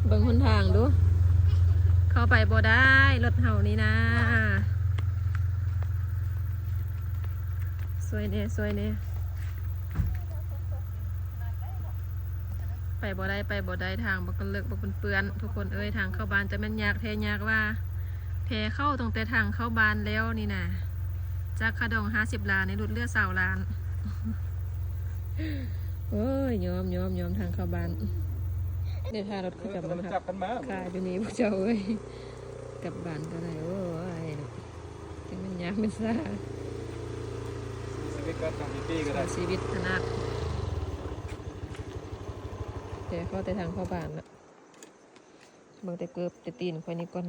ເບິ່ງຫົນທາງດູ ເຂົ້າໄປບໍ່ໄດ້ ລົດເຮົານີ້ນາ. ຊ່ວຍແດ່ ຊ່ວຍແດ່. ໄປບໍ່ໄດ້ ໄປບໍ່ໄດ້ ທາງບັກເລິກ ບັກເປື້ອນໆ ທຸກຄົນເອີຍ. ທາງເຂົ້າບ້ານຈະແມ່ນຍາກແທ້ຍາກວ່າ ແທ້ເຂົ້າຕັ້ງແຕ່ທາງເຂົ້າບ້ານແລ້ວນີ້ນາ. ຈາກຄ່າດອງຫ້າສິບລ້ານ ໃນຫຼຸດເຫຼືອຊາວລ້ານ. ໂອ້ຍ ຍອມ ຍອມ ຍອມ ທາງເຂົ້າບ້ານ. ເດີນທາງລົດຄືກັບມາ ຈັບກັນມາ ຄ່າຢູ່ນີ້ພວກເຈົ້າເອີຍ. ກັບບ້ານກໍໄດ້ ໂອ້ຍ ເນາະ ຈັ່ງແມ່ນຍາກແມ່ນຊາ. ຊີວິດກໍຕ້ອງມີປີ້ກໍໄດ້ ຊີວິດຂະໜາດ. ແຕ່ຂໍແຕ່ທາງເຂົ້າບ້ານນະ. ເບິ່ງແຕ່ເກີບແຕ່ຕີນຂ້ອຍນີ້ກ່ອນ.